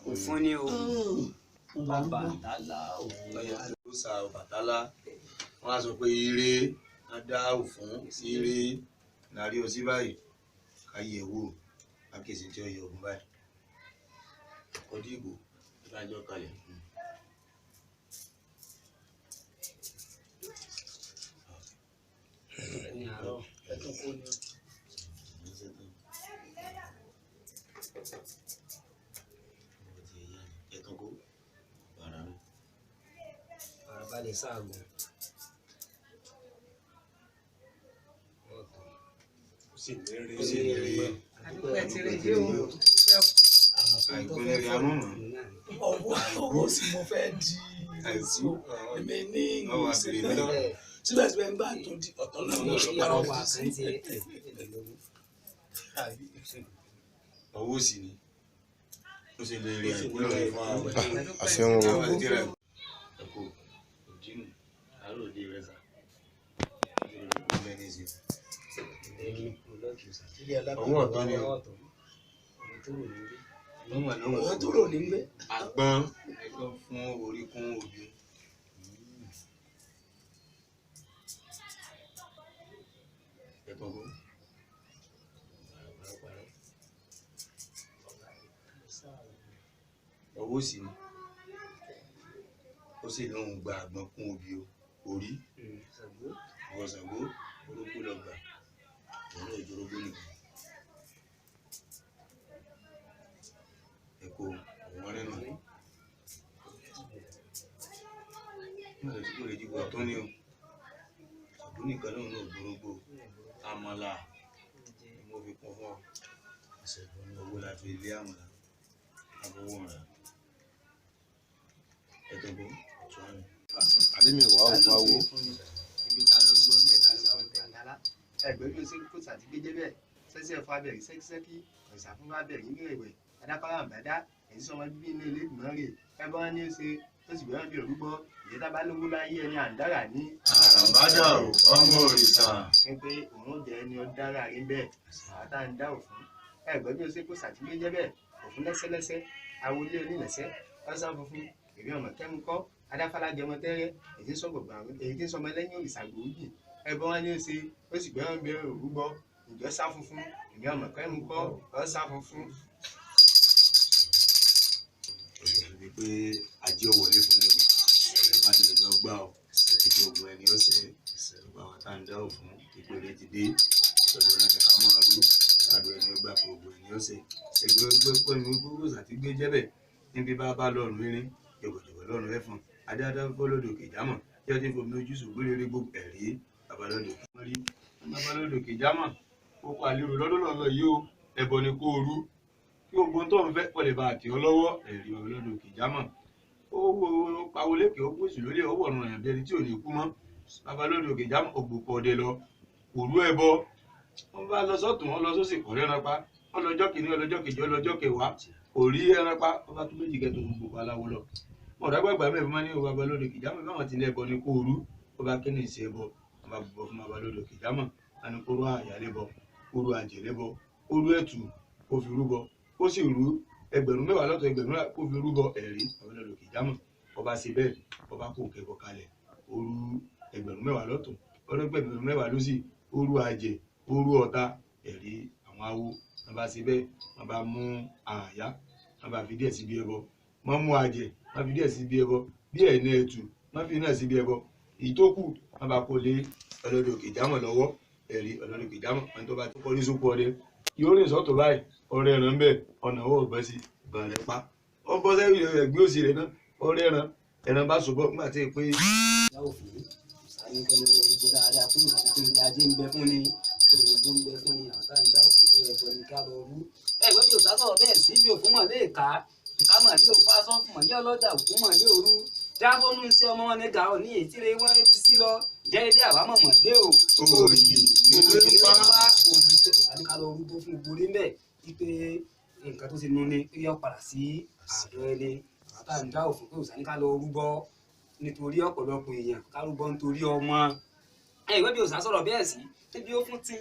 Òfun ni o. Ọbàtálá o. Òòṣà Ọbàtálá wọ́n á sọ pé ire á dá òfun ire láàrin ọsí báyìí ká yẹ̀ wò àkèsí tí ó yẹ ògùn báyìí. Ọdí ìbò ìbájọ́ kalẹ̀. Ní àárọ̀ ẹ̀tún kó ni. Ẹ̀tún kó bàrà mi. Farabalẹ̀ sáàgùn. Ó sì lérè. Àdúpẹ́ ti rí yìí o. Àìkúnlẹ̀ rẹ̀ amọ̀mọ̀. Owó sì mo fẹ́ di Àìkú. èmi ní Ọwọ́ ìṣe àbèrè náà. náà. Síbẹ̀síbẹ̀ ń gbà tó di ọ̀tọ̀ náà mo sọ padà Ọwọ́ sí. àkáǹtì Ọwọ́ sì ni. Ó sì lérè àìkú lórí fún àwọn. Àṣẹ wọn o. Ẹ̀kọ́ òjìnù àárò òde rẹ̀ sà. Ọwọ́ ọ̀tọ̀ ni o. Òun tó rò ní gbé. Àgbọn ẹ̀kọ́ fún orí kún òbí. Ẹ̀kọ́ kó. Ọwọ́ sì ni. Ó sì lóun gba àgbọn kún òbí o. Orí. Ọwọ́ Ṣàngó orógbó lọ gbà. Òun náà ìjorógbó nìkan. Ẹ̀kọ́ òun rẹ̀ nù. Nígbà tí kò lè dìbò ọ̀tún ni o. Ṣàngó nìkan lóun náà gbórógbó. Àmàlà ni mo fi kún fún ọ. Owó la fi lé àmàlà. Àbọ̀wọ̀ rẹ̀. Ẹ̀tọ́ bó ọ̀tún rẹ̀. Àbí mi wà ó pa owó. Ibi tá a lọ gbọ́ bẹ́ẹ̀ náà sọ Ọbàtálá. Ẹgbẹ́ bí o ṣe kó sàtìgbéjẹ́ bẹ́ẹ̀ sẹ́sẹ́ ẹ̀fọ́ abẹ́rẹ́ sẹ́kísẹ́kí ọ̀sà fún abẹ́rẹ́ nínú ẹ̀wẹ̀ adákọ́lá àbádá èyí sọmọ bíbí inú ilé ìgbìmọ̀ rè ẹbọn ní ó ṣe tó sì gbẹ́ràn bí òrúbọ ìyẹn tá bá lówó láyé ẹni à ń dára ní. Àràǹbádà o, ọmọ òrìṣà. Ní pé òun jẹ́ ẹni ó dára rí bẹ́ẹ̀ àwọn tá à ń dá òfun. Ẹgbẹ́ bí o ṣe kó sàtìgbéjẹ́ bẹ́ẹ̀ òfun lẹ́sẹ́lẹ́sẹ́ awolé onílẹ̀sẹ́ ọ̀sán funfun èmi ọmọ kẹ́mi kọ́ adáfálá jẹmọ tẹ́rẹ́ èyí tí ń sọ gbogbo àwọn èyí tí ń sọmọ lẹ́yìn òrìṣà gbòógì ẹbọn wọn ní ó ṣe ó sì gbẹ́ràn bí òrúbọ ìjọ sá funfun èmi ọmọ kẹ́mi kọ́ ọ̀sán funfun. Ibi pé ajé ò wọlé fún mi o. Bá ti lè lọ gbà o. Ètò ogun ẹni ó ṣe gbogbo àwọn tá à ń dá òfun ìpele ti dé. Ìṣòro náà ní ká máa rú. Àdó ẹni ó gbà pé ogun ẹni ó ṣe. Ẹgbẹ́ gbé pẹ̀lú gbogbo àti gbé jẹ́bẹ̀. Níbi bá bá lọ́rùn erin, jọ̀bọ̀jọ̀bọ̀ lọ́rùn ẹ̀fọn. Adé fọ́lọ́dọ̀ òkè jámọ̀. Tí ọtí fomi ojú sùn gbére gbogbo ẹ̀rí. Babalọ́dọ̀ òkè rí. Babalọ́dọ̀ òkè jámọ̀. Ó pa àlérò lọ́dún lọ́lọ́ yìí o. Ẹbọ ni kó o rú. Kí gbogbo tó ń fẹ́ kọ́ lè bá àtì ọ lọ́wọ́. Ẹ̀rí babalọ́dọ̀ òkè jámọ̀. Ó wo pawó lékè ó gbèsè lólè ọwọ́ ọ̀run rẹ̀ bí ẹni tí ò ní kú mọ́. Babalọ́dọ̀ òkè jámọ̀ ògbòkọ̀ ọdẹ lọ. Òru ẹbọ. Wọ́n bá lọ sọ́tún, wọ́n lọ sósì kò rẹ́ran pa. Wọ́n lọ́jọ́ kìíní, ọlọ́jọ́ kejì, ọlọ́jọ́ kẹwàá. Kò rí ẹran pa. Wọ́n bá tún méjì kẹtù gbogbo aláwo lọ. Ọ̀dàgbàgbà mẹ́fì máa ní ìwà babalọ́dọ̀ òkè jámọ̀ báwọn ti ní ẹbọ ni kó rú. Ó bá kíni ìṣe ẹbọ. Wọ́n bá bọ̀ fún babalọ́dọ̀ òkè jámọ̀. Wọ́n ní kó rú àyà lẹ́bọ, kó rú àjẹ́ lẹ́bọ, kó rú ẹ̀tù, kó fi rúbọ. Ó sì rú ẹgbẹ̀rún mẹ́wàá lọ́tọ̀ ẹgbẹ̀rún mẹ́wàá kó fi rúbọ ẹ̀rí babalọ́dọ̀ òkè jámọ̀. Ọba ṣe bẹ́ẹ̀, ọba kò kẹ́bọ kalẹ̀. Ó rú ẹgbẹ̀rún mẹ́wàá lọ́tọ̀, ọlọ́gbẹ̀rún mẹ́wàá lósì, ó rú àjẹ́, ó rú ọ̀tá ẹ̀rí àwọn awo. Wọ́n bá ṣe bẹ́ẹ̀, wọ́n bá mú àyà, wọ́n bá fi díẹ̀ síbi ẹbọ. Wọ́n mú àjẹ́, wọ́n fi díẹ̀ síbi ẹbọ. Díẹ̀ ní ẹ̀tù, wọ́n fi náà síbi ẹbọ. Èyí tó kù, wọ́n bá kó lé ọlọ́dọ̀ òkè jámọ̀ lọ́wọ́. Ẹ̀rí ọlọ́dọ̀ òkè jámọ̀, ẹni tó bá ti kọrí sóko ọdẹ. Yóò rìn sọ́tọ̀ báyìí, ọ̀rẹ́ ẹran ń bẹ̀, ọ̀nà ọwọ́ ọ̀gbẹ́ sí, ìbọn rẹ̀ pa. Ó bọ́ sẹ́yìn ẹ̀gbẹ́ òsì rẹ̀ náà, ọ̀rẹ́ ẹran, ẹran bá ṣubọ́ nígbà tí pé. Ìyá òfin sáré kẹ́lẹ́ orúkọ dáadáa fún ìgbà tó ilé ajé ń bẹ fún ni òyìnbó ń bẹ fún ni àwọn tá à ń dá òfin tó ẹbọ ní ká lọ rú. Ẹ gbọ́dọ̀ bí òsà sọ̀rọ̀ bẹ́ẹ̀ sí bí òfin mọ̀ lè ká nǹkan mọ̀ lé òfin aṣọ fún mọ̀ ní ọlọ́jà òkú mọ̀ lé òru. Dábọ́nú sí ọmọ wọn ní gàá ní èyí tí lè wọ́n ti sí lọ jẹ́ ilé àbámọ̀mọ̀ dé o. Òyì Òyì ló ń wá òyì pé òsà ní ká lọ rú bó fún gbogbo rí mbẹ́ wípé nǹkan tó ti nu ni pé yọ padà sí àdó ẹni. Àwọn tá à ń dá òfin pé òsà ní ká lọ rúbọ nítorí ọ̀pọ̀lọpọ̀ èèyàn ká rúbọ nítorí ọmọ. Ẹ ìwé bí òsà sọ̀rọ̀ bẹ́ẹ̀ sí níbi ó fún tí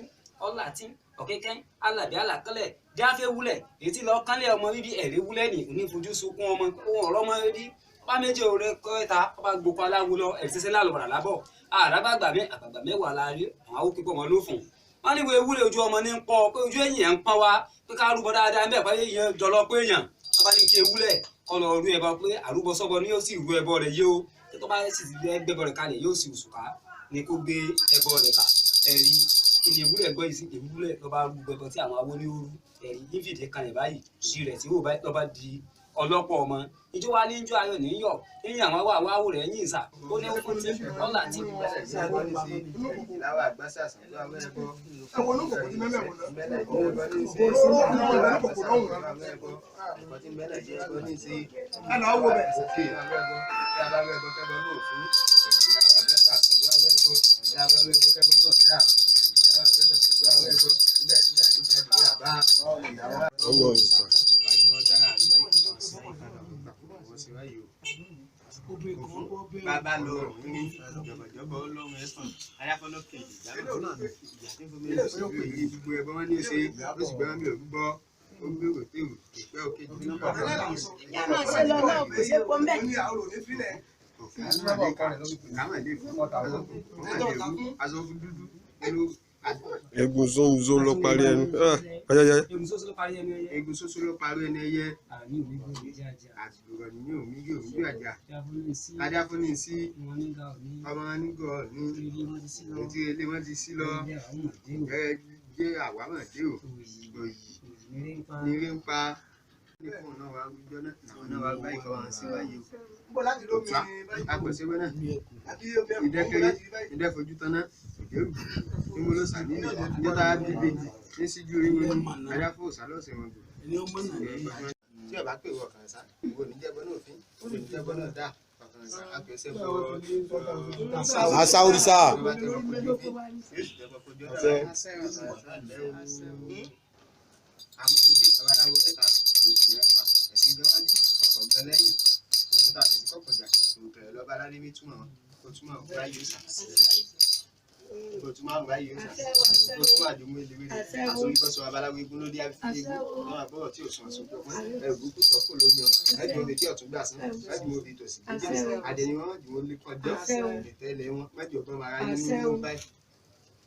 Ọlá tí ọ̀kẹ́kẹ́ alàbí alàkọ́lẹ̀ jáfẹ́ wúlẹ̀ ètí lọ kánlẹ̀ ọmọ bíbí ẹ̀rí wúlẹ̀ ní onífojú sunkún ọmọ ohun ọ̀rọ̀ ọmọ rí ọba méjì òre kẹta ọba gboko aláwo lọ ẹ̀rí sẹ́sẹ́ lálùbọ̀rà lábọ̀ àràbàgbà mi àgbàgbà mẹ́wàá la rí àwọn awó pípọ̀ wọn ló fún wọn ní wo ewúrẹ́ ojú ọmọ ní ń pọ̀ pé ojú ẹ̀yìn ẹ̀ ń pọ́n wa pé ká rúbọ dáadáa ń bẹ̀ pé èèyàn jọlọ pé èèyàn ọba ní kí ewúrẹ́ kọ́ lọ rú ẹbọ pé àrúbọ sọ́bọ ni yóò sì rú ẹbọ rẹ̀ yé o tó bá sì ti gbẹbọ rẹ̀ kalẹ̀ yóò sì òṣùká ni kó gbé ẹbọ rẹ̀ kà ẹ̀rí kí ni ewúrẹ́ gbọ́ yìí sí ewúrẹ́ lọ́ba rú ẹbọ tí àwọn awó ní ó rú ẹ̀rí yífìdí kalẹ̀ báyìí ìdí rẹ̀ tí ó bá lọ́ba di ọlọ́pọ̀ ọmọ ìjọ wa ní njọ ayọ̀ níyọ̀ yíyan àwọn wà wá wò rẹ̀ yín ìsà ó ní fún tí ọ̀là tí. Ọwọ́ ìsà. Bàbá lọ òun ní jọ̀bọ̀jọ̀bọ̀ olóhùn ẹ̀sán aráfọ́lọ́kẹ̀ ìjà tí fún mi ní ìṣòro èyí gbogbo ẹ̀bọ wọn ní ṣe ó sì gbọ́n mi ò gbọ́ ó ń gbèrò téwù ìpẹ́ òkè jù nípa Ìyá máa ṣe lọ náà kò ṣe pọ́ mbẹ́. aṣọ fún dúdú ẹnu Egun zónzó ló parí ẹnu. Ayẹyẹ. Egun sóso ló parí ẹnu ẹyẹ. Egun ṣoṣo ló parí ẹni ẹyẹ. Àní òní gbé òní jájà. Àtùrọ̀ ní òmí yóò mí àjà. Jáfúnni sí. Adáfúnni sí. Ọmọ nígbà òní. Ọmọ nígbà òní. Ilé wọn ti sí lọ. Etí ilé wọn ti sí lọ. Ilé àwọn ọmọdé ò. Ẹ jẹ́ àwámọ̀ dé o. Òyì. Òyì. Òyì ní ń pa. Ní eré ń pa. Ní fóònù náà wá gbígbọ́ náà. Àwọn náà wá gbá ìkọ́ wọn sí wáyé o. Òtúá. Agbọ̀nsẹ̀wé náà. Ìdẹ́kẹrẹ́. Ìdẹ́fojú tán náà. Òjòrú. Ìmúlòsà nínú ìjọba bíbélì ní síjú orí wọn ní adáfó sálọ̀sẹ̀ wọn gbò. Tí ọba pè wọ kàn sá, ìwọ ní jẹ́bọ náà fín, ìwọ ní jẹ́bọ náà dà, ọ̀kàn sá, àpèsè bọ́. Àṣà òrìṣà. Ọba tẹ̀wọ́ kojú fín, yóò sì tẹ̀wọ́ kojú ọ̀dà. Amúlùdé babaláwo mẹ́ta, olùkọ́ mẹ́fà, ẹ̀sìn gbẹ́wájú, ọkọ̀ gbẹ lẹ́yìn, ogun tá a lè sí kọ̀kọ̀jà, olùkọ́ lọ́ba alálẹ́ mi túmọ̀ kó túmọ̀ báyìí ó sà. Kó túmọ̀ báyìí ó sà. Kó túmọ̀ àdúgbò eléwé àsórí bọ́sọ̀ babaláwo egun ló dé egun náà àbọ̀rọ̀ tí ò sùn àsùn pọ̀ fún ẹ̀rù kú sọ kó lómi ọ ẹ̀dùn òbí tí ọ̀tún gbà sán ẹ̀dùn òbí tòsí gbéjẹ́ àdẹ̀ni wọn mọ̀jú wọn lè kọjọ́ ìtẹ́lẹ̀ wọn mọ̀jú ọgbọ́n ara yín ní ó báyìí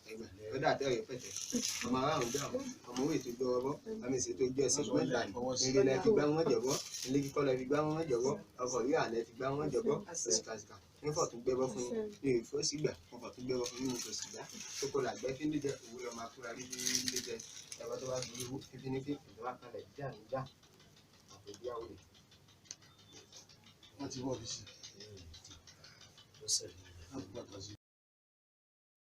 ẹgbà lọ́dà tẹ́rẹ̀ pẹ̀tẹ̀ ọmọ aráàlú dà ọmọ owó ètò ìjọ ọbọ ọmọ èsì tó jọ ẹsẹ̀ mẹ́ta ní ilé fi gbá wọn jọ̀bọ́ ilé kíkọ́ lẹ fi gbá wọn jọ̀bọ́ ọkọ̀ rírà lẹ fi gbá wọn jọ̀bọ́ òsìkàsìkà nífọ̀ tó gbẹ́bọ́ fún yín ní ìfọ́ sígbà ọkọ̀ tó gbẹ́bọ́ fún yín ní ìfọ́ sígbà kókó làgbẹ́ fi ń díjẹ òwú lọ́ọ́ máa kúra rí ní jẹ ẹ̀rọ tó bá fi owó fífi ní fífi tó bá kalẹ̀ jíjà níjà àpòbí àwòrán. Wọ́n ti wọ́ ọ́fíìsì.